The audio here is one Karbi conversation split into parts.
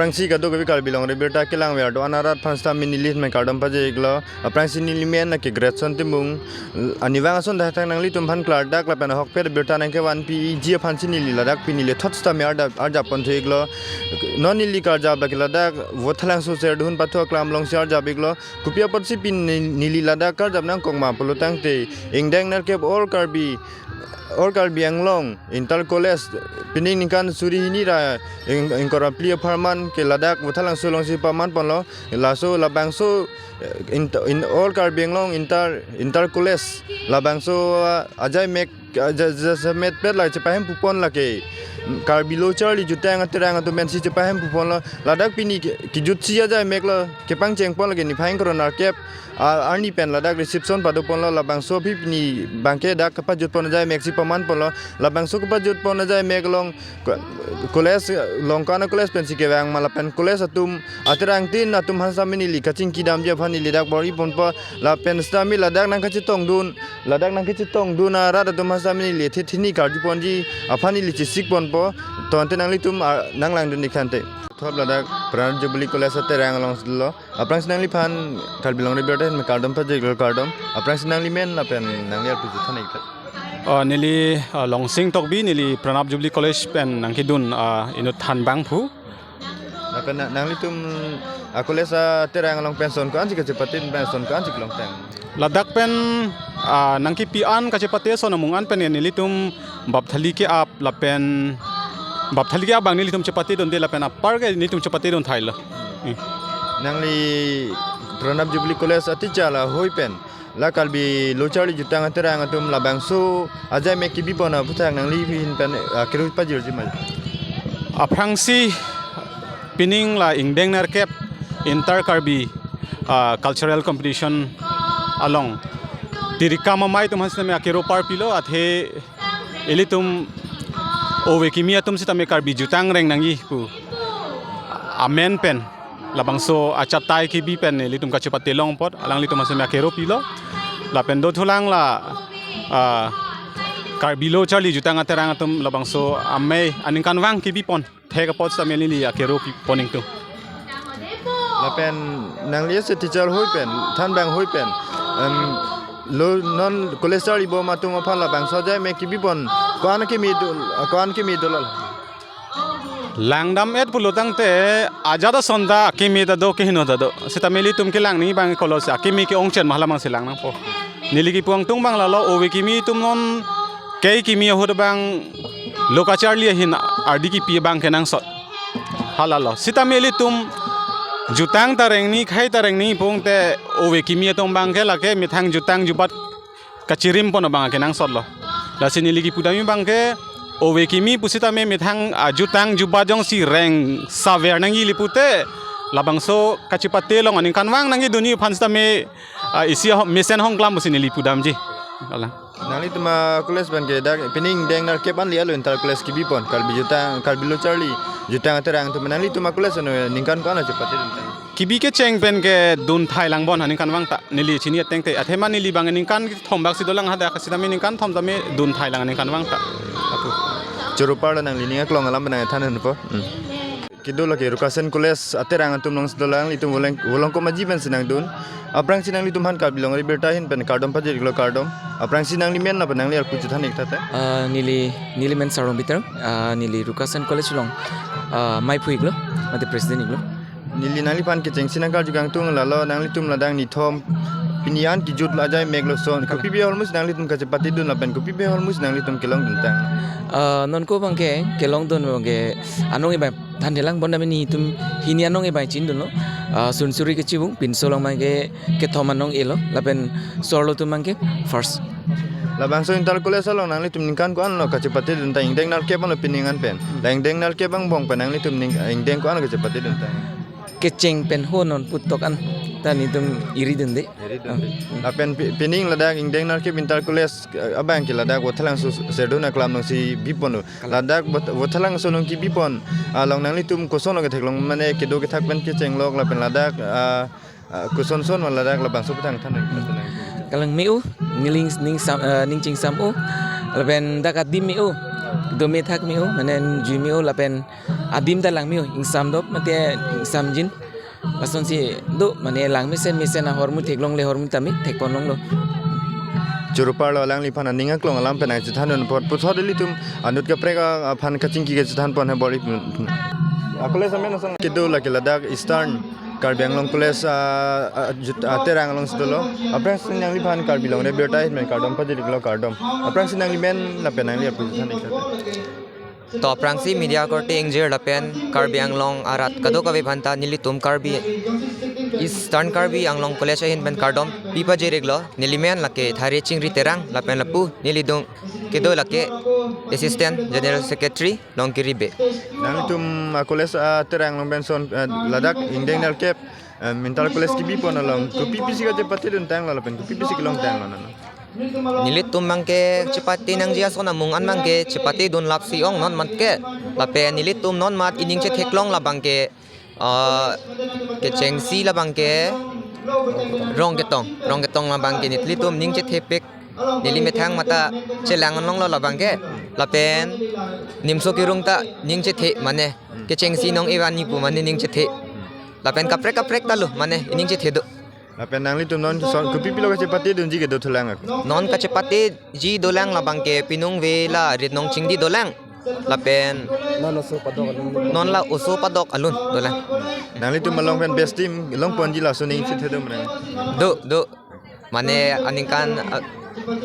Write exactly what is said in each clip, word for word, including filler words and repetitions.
Aphrangsi kadokave Karbi Longri Birta kelang ver do-an arat aphan sitame neli ahin pen kardom pajir-iklo. Aphrangsi neli men lake Gretson Timung. Arnivang ason dak nanglitum aphan klardak lapen ahokpet birta nangkevanpiji aphansi neli ladak pini lethot sitame arjap, arjap pon thu-iklo. Non neli karjap lake ladak Vothatlangso Serdihun Pathu Aklam alongsi arjap-iklo. Kopi apotsi pini neli ladak karjap nangkok ma pulo tangte, ingdeng nerkep All Karbi, All Karbi Anglong Inter College, pining ningkan suri hini ra ing-, ingkoi ra phli apharman ke ladak Vothatlangso alongsi paman ponlo. Laso labangso, eh, in, in All Karbi Anglong Inter, Inter College labangso, ah, ajaimek, ah, ja-, ja-, jasemet pet la chepahem pupon lake Karbi Lo Charli Jutang Aterang atum pensi chepahem puponlo. Ladak pini ke-, kejutsi ajaimeklo, kepangcheng pon lake niphai ingkoi ra nerkep, ah, arni pen ladak reception pado ponlo. Labangso aphi pini abangke dak kepajut pon ajaimeksi paman ponlo. Labangso kepajut pon ajaimek along ko-, college, eh, Longkana College pensi kevang ma lapen college atum, Aterangtin atum aphan sitame neli kachingki damji aphan neli dak bor-i ponpo. Lapen sitame ladak nangkachetongdun, ladak nangkachetongdun arat atum aphan sitame neli thithini karju ponji aphan neli chesik ponpo. Tangte nanglitum, ah, nanglangdun-ik tangte. Thop ladak Pranab Jubilee College Aterang alonglo. Aphrangsi nangliphan Karbi Longri Birta ahin pen kardom pajir-iklo, kardom. Aphrangsi nangli men lapen nangli arpu chethan-ik tha. Ah, neli, ah, Longsing Tokbi, neli Pranab Jubilee College pen nangkedun, ah, inut thanbang pu. Lapen na-, nanglitum a-college Aterang along pen ason ko-ansi kachepate, pen ason ko-ansi kelongtang? Ladak pen, ah, nangkepi an kachepate ason amung an pen nelitum bap thali ke-ap lapen bap thali ke-ap abang nelitum chepatedunde lapen apar ke nelitum chepatedun thailo. Hmm. Nangli Pranab Jubilee College a-teacher lahei pen la Karbi Lo Charli Jutang Aterang atum labangso ajaimek kebi pon aphuthak nangli ahin pen, ah, akero pajirji ma? Aphrangsi pining la ingdeng nerkep Inter Karbi, ah, Cultural Competition along Tirikam Amei atum aphan sitame akero parpilo, athe ilitum ove kimi atum sitame Karbi jutang reng nangji pu amen pen labangso achatai kebi pen ilitum kachepate long apot alanglitum aphan sitame akero pilo. Lapen dothulang la, ah, Karbi Lo Charli Jutang Aterang atum labangso amei aningkanvang kebi pon thek apot sitame neli akero pi-, pon ingtung. Lapen nangli ase teacher hoi pen, thanbang hoi pen, em, lo non college charlibom atum aphan labangso ajaimek kebi pon ko-an akeme do, ko-an akeme do lal? Langdam-et pulo tangte ajat ason ta akeme ta do, kehingno ta do. Sitame ilitum kelang nangji abang kolo si akeme ke-ongchot ma hala abang si lang nangpo. Neli kipu ingtung abang lalo, ove kimi atum non kei kimi ahut abang lo kacharli ahin ardi kipi abang kenangsot. Halalo. Sitame ilitum jutang ta rengni, khei ta rengni pu tangte ove kimi atum abang ke lake methang jutang jubat kachirim pon abang kenangsotlo. Lasi neli kipudamji abang ke ove kimi pusitame methang, ah, jutang jubat jongsi reng saver nangji ili pute labangso kachepate long aningkanvang nangkedunji aphan sitame, ah, isi ho-, mesen hongklam pusi neli pudamji. Alang. Nanglitum a-college abang ke dak pining ingdeng nerkep anli alo inter college kebi pon, Karbi jutang, Karbi Lo Charli Jutang Aterang atum, nanglitum a-college ano ningkan ko-an chepatedun tang? Kebi kecheng pen kedun thai lang bon aningkanvang ta, neli chini ateng te. Athema neli abang ningkan thom bak si dolang hadak, sitame ningkan thom tame dun thai lang aningkanvang ta. Apu. Choro parlo nangli ning aklong alam nangthan henpo. Hmm. Kedo lake Rukasen College Aterang atum alongsi dolang, ilitum voleng, volong komaji pensi nangdun. Aphrangsi nanglitum aphan Karbi Longri Birta ahin pen kardom pajir-iklo, kardom. Aphrangsi nangli men lapen nangli arpu chethan-ik tha te. Ah, neli, neli men Sarong Peter, ah, neli Rukasen College along, ah, mei phu-iklo, mate president-iklo. Neli nangliphan kechengsi nangkarju kangtung lalo, nanglitum ladak nithom pini an kejut la ajaimek lo son. Kalang. Kopi be ahormu si nanglitum kachepatedun lapen kopi be ahormu si nanglitum kelongdun tang? Ah, non ko abang ke kelongdun abang ke anong-e abang than thelang, bonta nelitum hini anong-e abang chindunlo. Ah, sunsuri kechibung, pinso along abang ke kethom anong-elo, lapen so-arlo atum abang ke first. Labangso inter college along nanglitum ningkan ko-an lo kachepatedun tang, ingdeng nerkep lo pining an pen? La ingdeng nerkep angbong pen nanglitum ning, ingdeng ko-an lo kachepatedun tang? Kecheng pen ho non putok an ta nelitum iri dunde. Iri dunde. Ah. Lapen pi-, pining ladak ingdeng nerkep inter college, eh, abang ke ladak Vothatlangso Serdihun Aklam alongsi bi ponlo. Kalang. Ladak Vot-, Vothatlangso along kebi pon along nanglitum koson lo ketheklong, mane kedo kethak pen kecheng lok lapen ladak, ah, ah, koson son ma ladak labangso aphuthak than-ik tha te nang? Kalang, me-o, neli ning sam, eh, ning chingsam-o, lapen dak adim me-o, dome thak me-o, mane jui me-o, lapen adim ta langme-o, ingsamdop mate ingsamjin. Lasonsi do, mane langmesen mesen ahormu theklongle, hormu tame thekponlonglo. Choro parlo alangliphan aning aklong alam pen nangchethan apot, puthot ilitum anut kaprek aphan kachingki kachethanpon he bor-i. A college amen asong kedo lake ladak Eastern Karbi Anglong College, ah, ah, jut-, ah, Terang alongsi dolo. Aphrangsi nangliphan Karbi Longri Abirta ahin pen kardom pajirlo, kardom. Aphrangsi nanglimen lapen nangli aphan chethan ik tha. To aphrangsi media korte ingjir lapen Karbi Anglong arat kadokave aphanta nelitum Karbi Eastern Karbi Anglong College ahin pen kardom pi pajir iklo. Nelimen lake Thare Chingri Terang lapen lapu nelidung kedo lake Assistant General Secretary Longkiri Bey. Nanglitum a college a Terang along penson, eh, ladak ingdeng nerkep, eh, inter college kebipon along kopi pisi kachepatedun tanglo lapen kopi pisi kelongtanglo nang? Nelitum abangke chepate nangji ason amung an abangke chepatedun lapsi ong non mat ke. Lapen nelitum non mat ining chetheklong labangke, ah, kechengsi labangke Rongketong, Rongketong labangke nelitum ning chethepik, neli methang mate chelang anlonglo labangke. Lapen Nimso Kirung ta ning chethe mane, kechengsi nong evan ni pu mane ning chethe. Lapen kaprek kaprek ta lo mane ining chethe do. Lapen nanglitum non son kopi pilo kachepatedunji kedo thulang ako? Non kachepateji dolang labangke pinung ve la rit nong chingdi dolang. Lapen non oso padok alun. Non la oso padok alun dolang. Nanglitum along pen best team longponji laso ning chethedun nang? Do, do. Mane aningkan, ah,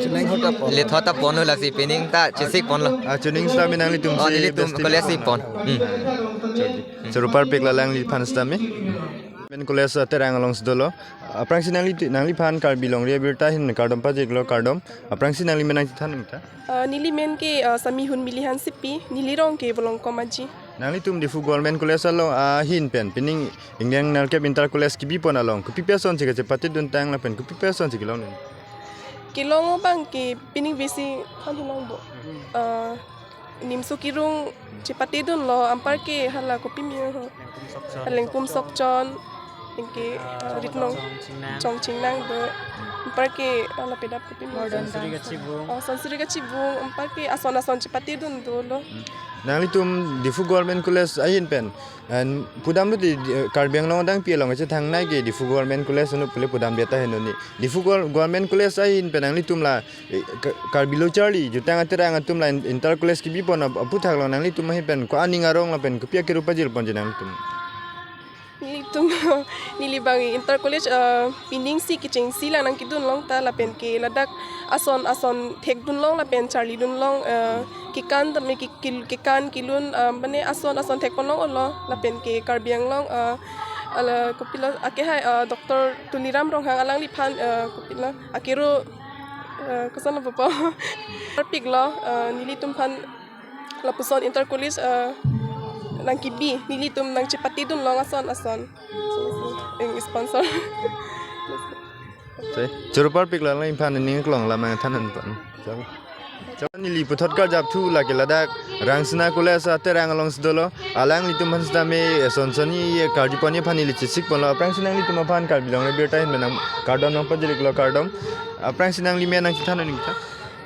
chineng hota pon. Let hota ponlo lasi pining ta chesikponlo. Ah, chuning sitame nanglitum, oh, si nelitum best team college si pon. Hmm. Choro parpik la alangliphan sitame. Government College, ah, Terang alongsi dolo. Aphrangsi nangli, nangliphan Karbi Longri Abirta ahin kardom pajirlo, kardom. Aphrangsi nanglimen nangchethan ik tha. Ah, nelimen ke, ah, Samihun Milihan Sipi, neli rong ke Bolongkom Aji. Nanglitum Diphu Government College along ahin pen pining ingdeng nerkep inter college kebipon along kopi pi asonsi kachepatedun tang lapen kopi pi asonsi kelongdun? Kelong abangke pining besi than hinang bo. Ah, Nimso Kirung chepatedunlo, anparke hala kopimi ho. Lengpum Sokchon, anke, ah, rit nong Chongchingnang do. Anparke hala pedap kopimi. Modern dance. Sansuri Kachibung. Oh, Sansuri Kachibung, anparke ason ason chepatedun dolo. Nanglitum Diphu Government College ahin pen, and pudamlo di, di, Karbi Anglong adang pi along kachethangnei ke Diphu Government College anu pule pudamde tahai noni. Diphu Gov-, Government College ahin pen nanglitum la, eh, Ka-, Karbi Locharli Jutang Aterang atum la in-, inter college kebipon ap-, aphuthak along nanglitum ahin pen ko aning arong lapen kopi akero pajirponji nanglitum? Nelitum, neli abang inter college, eh, pining si kechengsi lang nangkedunlong ta lapen ke ladak ason ason thekdunlong lapen charlidunlong, eh, kekan tame ke kil-, kekan kelun, ah, mane ason ason thekponlong olo, lapen ke Karbi Anglong, ah, ala kopilo akehai, ah, Doctor Tuliram Ronghang alangliphan, ah, kopilo akero, ah, koson lo popo. Parpiklo, ah, nelitum aphan lapuson inter college, ah, nangkebi, nelitum nangchepatedunlong ason ason. Eng sponsor. Choro parpik la alangliphan aning aklong alam nangthan nangpon. Choro. Choro, neli puthot karjap thu lake ladak Rangsina College a Terang alongsi dolo. Alanglitum aphan sitame, eh, son sonni, eh, karjapon aphan neli chesikponlo. Aphrangsi nanglitum aphan Karbi Longri Abirta ahin pen nang kardom nangpajirlo, kardom. Aphrangsi nanglimen nangchethan ik tha.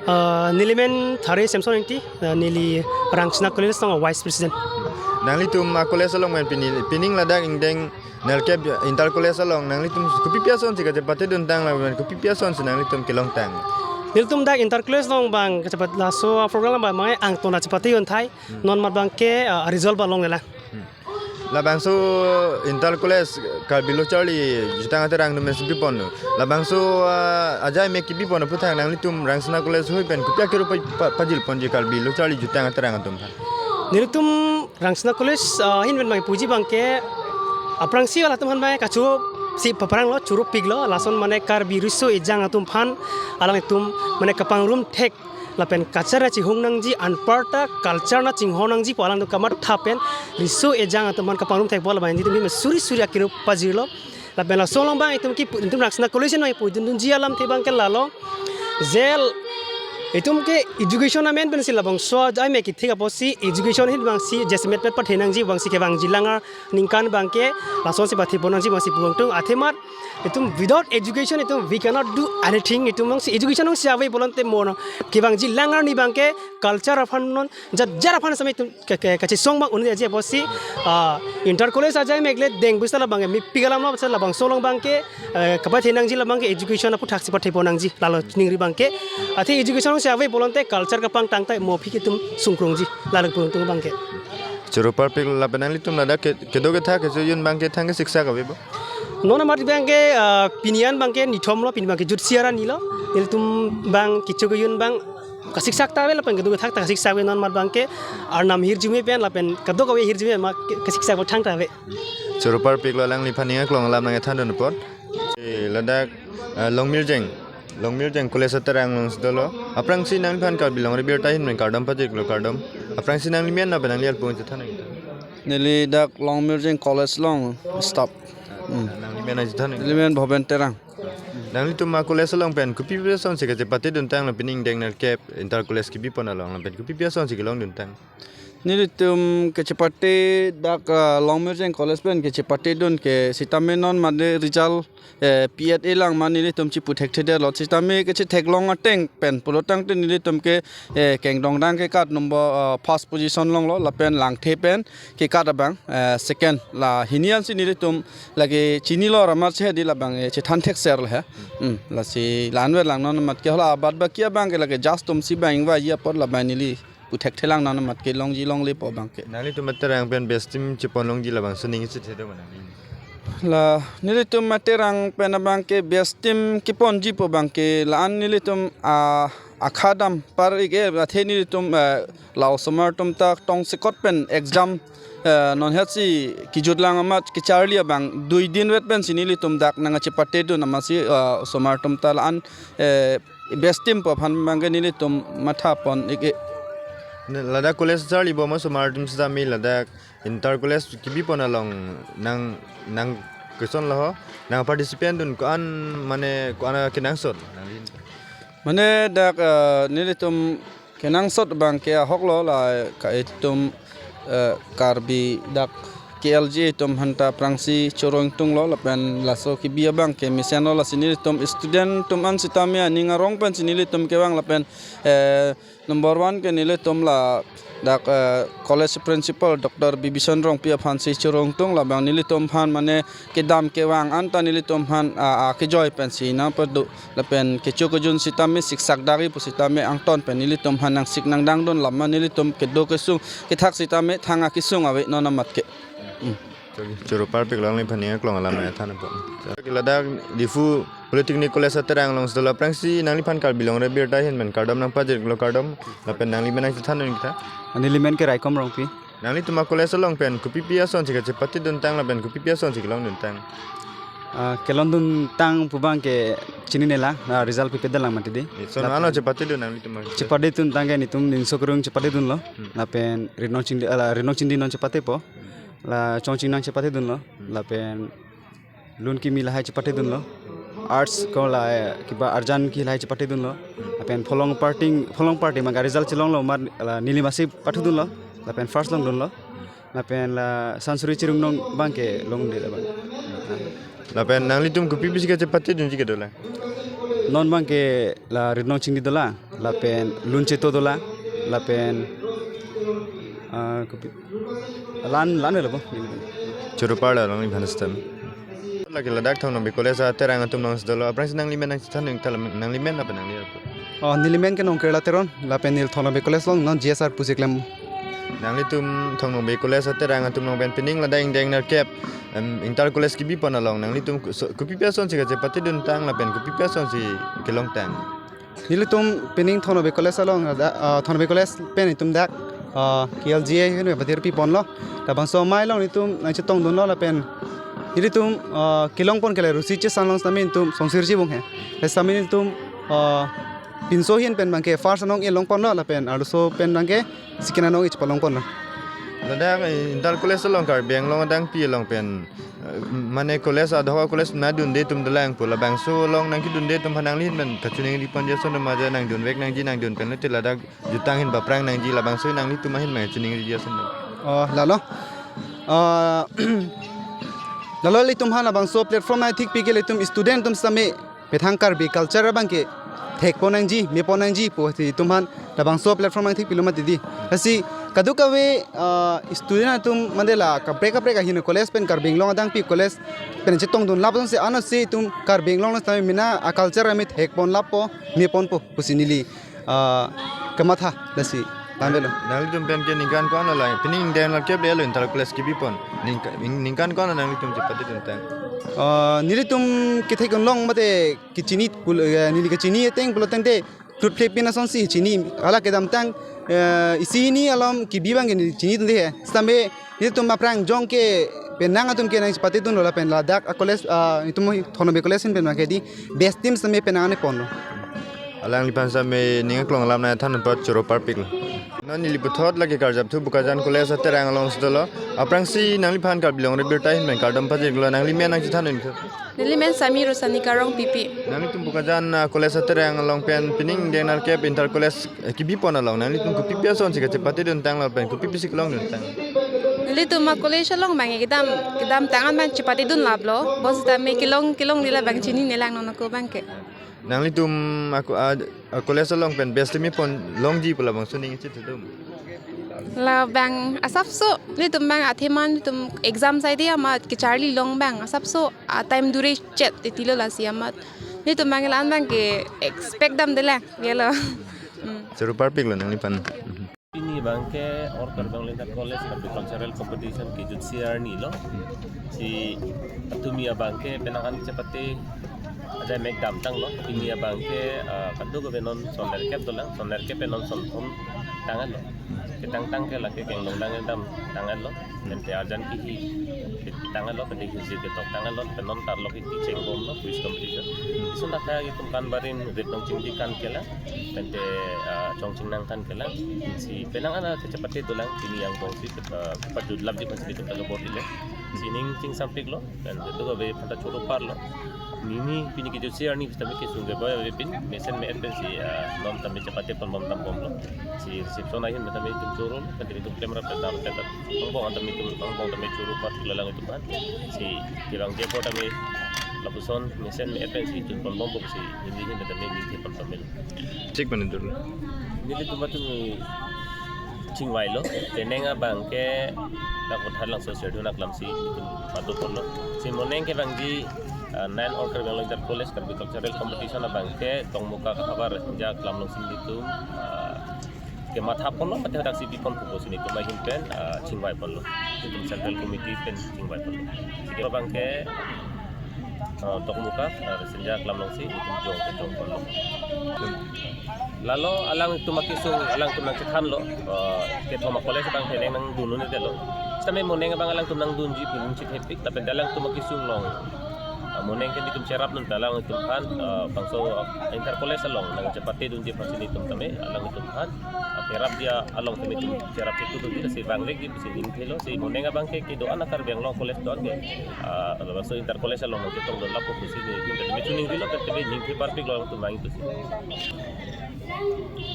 Ah, nelimen Thare Samson Ingti, ah, neli Rangsina College along vice president. Nanglitum a college along pen pini, pining ladak ingdeng nerkep inter college along nanglitum kopi pi asonsi kachepatedun tang lapen kopi pi asonsi nanglitum kelongtang? Nelitum dak inter college along abang kachepat laso a program abang mangai angton chepatedun thai, non mat abangke, ah, result abang longlelang. Labangso inter college Karbi Locharli Jutang Aterang atum si bipon. Labangso, ah, ajai mek kebipon aphuthak nanglitum Rangsina College ahin pen kopi akero pa-, pa-, pajirponji Karbi Locharli Jutang Aterang atum aphan? Nelitum Rangsina College, ah, ahin pen abang puji abangke aphrangsi halatum aphan abang kachoro si papranglo, choro piklo, lason mane Karbi riso ejang atum aphan alanglitum mane kapangrum thek lapen kachar chihung nangji, anparta culture nangchinghon nangji pu alangtum kamatha pen riso ejang atum aphan kapangrum thekpo, labang nelitum suri suri akero pajirlo. Lapen laso along abang itum ke itum Rangsina College along puidundunji alamthe abangke lalo. Je Itum ke education amen pensi labangso ajai me kethik apotsi education ahin abangsi jasemet pet pathenangji abangsi kevangji langar ningkan abangke lasonsi patheponnangji abangsi puangtung athemat itum without education itum we cannot do anything itum abangsi education abangsi ave pulote mo kevangji langar ni abangke culture aphan non jat jat aphan sami itum ke, ke, kachesong abang un-eji apotsi, ah, inter college ajai me kle deng bisa labangke mepik alam labangso along abangke, eh, kapathenangji labangke education aphuthaksi patheponnangji lalo ningri abangke. Athe education si ave pulote culture kapangtang ta mo aphi ke itum sungkrungji lalo puangtung abangke. Choro parpik lapen nanglitum ladak ke, kedo kethak kechojun abangke thang ke siksak ave bo? Non amat abangke, ah, pini an abangke nithom lo, pini abangke jutsi arni lo. Nelitum abang kecho kejun abang kasiksak ta ave lapen kedo kethak ta kasiksak ave non amat abangke. Arnam hirjume pen lapen kadokave hirjume ma ke-, kasiksak bo thang ta ave. Choro parpik lo alangliphan ning aklong alam nangkethandun apot. Eh, ladak, eh, Longmirjeng. Longmirjeng College aterang alongsi dolo. Aphrangsi nangliphan Karbi Longri Birta ahin pen kardom pajirlo kardom. Aphrangsi nangli men lapen nangli alpung chethan nang. Neli dak Longmirjeng College along staff. Hmm. Nangli men chethan nang. Neli men Bhoben Terang. Nanglitum a college along pen kopi pi asonsi kachepate duntang lapen ingdeng nerkep inter college kebipon along lapen kopi pi asonsi kelong duntang. Nelitum kachepate dak, ah, Longmirjeng College pen kachepate dun ke sitame non mate result, eh, P H A lang ma nelitum chipu thekthedetlo sitame kachetheklong ateng pen pulo tangte nelitum ke, eh, kengdong dang kekat number, ah, first position longlo lapen Langthe pen kekat abang, eh, second la hini ansi nelitum lake chinilo ramat se di labang, eh, chethan thekser le he. Hmm, lasi la-an ver lang non amat ke hala abad baki abangke lake just atum si bang ingvaiji apot labang neli pu thekthelang non amat ke longji longlepo abangke. Nanglitum aterang pen best team chepon longji labangso aning si thedo mana neli. La nelitum aterang pen abangke best team keponji pu abangke la-an nelitum, ah, akhadam par ik-e athe nelitum, eh, la osomar atum ta tongsekot pen exam, eh, non hetsi kejutlang amat kecharli abang dui din vet pensi nelitum dak nangkachepate dun amatsi, eh, osomar atum ta la-an, eh, best team pu aphan abangke nelitum mathapon ik-e. Ne, ladak college charli bom osomar atum sitame ladak inter college kebipon along nang, nang kosonlo ho, nang participate dun ko-an mane ko-an akenangsot. Mane dak, eh, nelitum kenangsot abangke ahoklo la ka itum, eh, Karbi dak K L G atum aphanta aphrangsi choro ingtunglo lapen laso kebi abangke mesenlo lasi nelitum student atum an sitame aning arong pensi nelitum kevang lapen, eh, number one ke nelitum ladak, eh, college principal Doctor Bibison Rongpi aphansi choro ingtung labang nelitum aphan mane kedam kevang anta nelitum aphan, ah, ah, kejoi pensi nangpado lapen kecho kejun sitame siksak dagi pu sitame angton pen nelitum aphan nangsik nangdang dun lama nelitum kedo kesung kethak sitame thang akesung ave non amat ke. Hmm. Choro parpik lo alangliphan ning aklong alam nangthan apot. Ladak Diphu Polytechnic College aterang alongsi dolo aphrangsi nangliphan Karbi Longri Birta ahin pen kardom nangpajirlo kardom lapen nangli men nangchethan nang kita. Neli men ke Raikom Rongpi. Nanglitum a college along pen kopi pi asonsi kachepate duntang lapen kopi pi asonsi kelong duntang. Ah, kelong duntang pu abangke chinine lang, ah, result pipedet lang mati di. Son ano chepate dun nanglitum a? Chepate duntang ke netum Ninso Kherung chepate dunlo. Hmm. Lapen Rinong Chingdi, ala, Rinong Chingdi non chepatepo. La Chongchingnang chepate dunlo. Hmm. Lapen Lun Kimi lahai chepate dunlo. Arts ko la, eh, kiba Arjan Key lahai chepate dunlo. Lapen Pholong Parting, Pholong Parting abangke result chelonglo amat la neli masi pathu dunlo. Lapen first long dunlo. Lapen la Sansuri Chirungnong abangke longde labang. Lapen nanglitum kopi pisi kachepate dunji kedo la? Non abangke la Rinong Chingdi dolang. Lapen Lun Cheto dolang. Lapen, ah, kopi, la-an, la-an avelo bo. Choro parlo alangliphan sitame. Lake ladak Thongnongbe College aterang atum alongsi dolo. Aphrangsi nangli men nangchethan nang tala nangli men lapen nangli arpu. Oh, neli men ke Nongkerla Teron, lapen neli Thongnongbe College along non G S R pusi klem. Nanglitum Thongnongbe College aterang atum along pen pining ladak ingdeng nerkep, em, inter college kebipon along nanglitum ku-, so, kopi pi asonsi kachepate duntang lapen kopi pi asonsi kelongtang. Nelitum pining Thongnongbe College along, ah, Thongnongbe College pen itum dak, ah, K L G A hin patir piponlo. Labangso amei along netum nangchetong dunlo lapen nelitum, ah, kelongpon ke la Rusi Chesang along sitame netum songsirji bung he. La sitame netum, ah, pinso ahin pen abangke first anong-e longponlo lapen arloso pen abangke second anong-e chepalongponlo. Ladak, eh, inter college along Karbi Anglong adang pi along pen, eh, mane college adhoka college nangdunde atum dolang pu, labangso along nangkedunde atum aphan nangli pen kachiningri ponji ason do ma, je nangdunvek nangji, nangdun pen lote ladak jutang ahin paprang nangji, labangso nanglitum ahin ma chiningriji ason do? Oh, lalo. Ah, lalo ilitum aphan labangso platform nangthikpi ke ilitum student atum sitame methang Karbi culture abang ke thekpon nangji, mepon nangji pu si itum aphan labangso platform nangthikpilo mati di. Lasi kadokave, ah, student atum mane la kaprek kaprek ahin college pen Karbi Anglong adang pi college pen chetongdun lapu si ano si itum Karbi Anglong sitame mena a culture ami thekpon lapo, meponpo pusi neli, ah, kamatha. Lasi tangdelo. Nanglitum pen ke ningkan ko-an lo, pining deng la kep de lo inter college kebipon. Ningka-, ning-, ningkan ko-an lo nanglitum chepatedun tang? Ah, nelitum kethek-un long mate kechini pul-, eh, neli kechini ateng pulo tangte, tut plepin asonsi chini. Hala kedamtang, eh, isi hini alom kebi abang ke neli chinidunde he. Sitame nelitum aphrang jong ke penang atum ke nangchepatedunlo lapen ladak a college, ah, itum Thondambi College ahin pen abang ke di best team sitame penang an ponlo. Alangliphan sitame ning aklong alam nangthan apot choro parpiklo. Non neli puthot lake karjapthu Bokajan College aterang alongsi dolo. Aphrangsi nangliphan Karbi Longri Abirta ahin pen kardom pajirlo, nangli men nangchethannon ko? Neli men Sami Rosani Karong Pipi. Nanglitum Bokajan, ah, College aterang along pen pining deng la kep inter college, eh, kebipon along nanglitum kopipi asonsi kachepatedun tanglo pen kopipi si kelongdun tang? Nelitum a college along abang kedam, kedamtang an abang chepatedun laplo. Bonsitame kelong, kelongle labang chinine lang non ako abang ke. Nanglitum ako, ah, ah, college along pen best team pon longji pu labangso ning chithudun? Labang asapso, nelitum abang athema nelitum exam saide amat kecharli long abang asapso a time dure chet titilo, lasi amat nelitum abang la-an abang ke expect damde lang, yelo. Hmm. Choro parpiklo nangliphan. Pini abang ke All Karbi Anglong Inter College Karbi Cultural Competition kejutsi arni lo. Si atumi abang ke penang an chepate ajai mek damtanglo. Pini abang ke, ah, kadokave non son nerkep dolang, son nerkep pen non son thom tanglo. Ketangtang ke lake kengdong dang damtanglo. Pen te arjan kihi tanglo, pen te hirjir ketok tanglo, pen non tarlok iti chengbomlo, quiz competition. Isun dak itum kan barim rit nangchingdi kan kelang, pen te, ah, chongching nangkan kelang. Si penang an chepate dolang, pini angbong si, ah, pajut lapji aphan si itum ta kabor dile. Si ning chingsampiklo, pen te kadokave aphan ta choro parlo. Nini pini kejutsi arni sitame kesung keboi avepin, mesen me-et pensi, ah, non tame chepate ponbom dambomlo. Si reception ahin tame itum choro, pen te itum camera pen dam pen ta angbong tame itum, angbong tame choro parpiklo alanglitum aphan. Si kevangji apor tame lapuson mesen me-et pensi chun ponbompo pusi neli ahin tame ningje pon pamelo. Chik pen itum. Nelitum atum chingvailo. Penang abang ke dak Kothat Langso Serdun aklam si itum pado ponlo. Si moning kevangji, ah, nine All Karbi Anglong Inter College Karbi Cultural Competition abang ke Tongmukak ahavar Resenja aklam alongsi nelitum, ah, kematha ponlo, mate hadak si bipon pupo si nelitum ahin pen, ah, chingvai ponlo. Itum Central Committee pen chingvai ponlo. Si ke abang ke, ah, Tongmukak, ah, Resenja aklam alongsi itum jong kejong ponlo. Lalo alangtum akesung, alangtum nangchethanlo, ah, kethom a college abang heneng nangdun un-edetlo. Sitame moning abang alangtum nangdunji pu ningchethepik, lapen alangtum akesung along, ah, moning ke nelitum cherapdun ta alangtum aphan, ah, bangso, ah, inter college along nangchepatedunji aphansi nelitum tame alangtum aphan, ah, kerapji along tame itum cherap chetudunji, si vanglekji pusi ningthelo. Si moning abang ke kedo-an a Karbi Anglong college do-an ke, ah, labangso inter college along nangchetongdun lapo pusi nelitum tame chiningrilo, pen tame ningthe parpiklo alangtum vang pusi.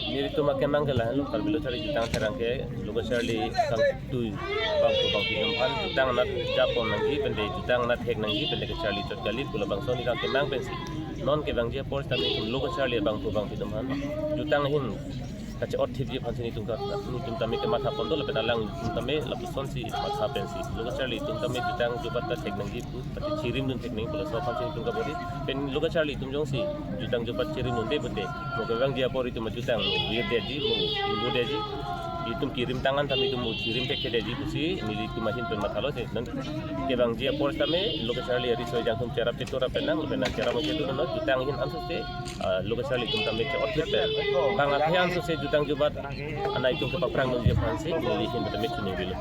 Nelitum akemang ke lahenlo, Karbi lo charli jutang therang ke, lo kacharli kangtui abangphu abangphi atum aphan jutang anat japon nangji, pen te jutang anat thek nangji, pen te kacharli chot kali pu labangso neli akemang pensi. Non kevangji apor sitame itum lo kacharli abangphu abangphi atum aphan jutang ahin kache-ot thipji aphansi nelitum ka, nelitum tame kematha pon do, lapen alangtum tame lapusonsi matha pensi. Lo kacharli atum tame jutang jubat ta thek nangji pu, pati chirimdun thek nangji pu laso aphansi nelitum kabor-i. Pen lo kacharli atum jongsi jutang jubat chirimdunde pute, mo kevangji apor itum jutang virdetji, mo ingvodetji. Itum kirim tang an tame itum mo chirim thekthedetji pusi nelitum ahin pen mathalo si. Non kevangji apor tame lo kacharli ariso ejang atum cherap chetu ra penang, penang cherap chetu non jutang ahin ansose, ah, lo kacharli atum tame che-ot thip pen. Bang athe ansose jutang jubat ana itum kepaprangdunji aphansi neli ahin tame chiningrilo.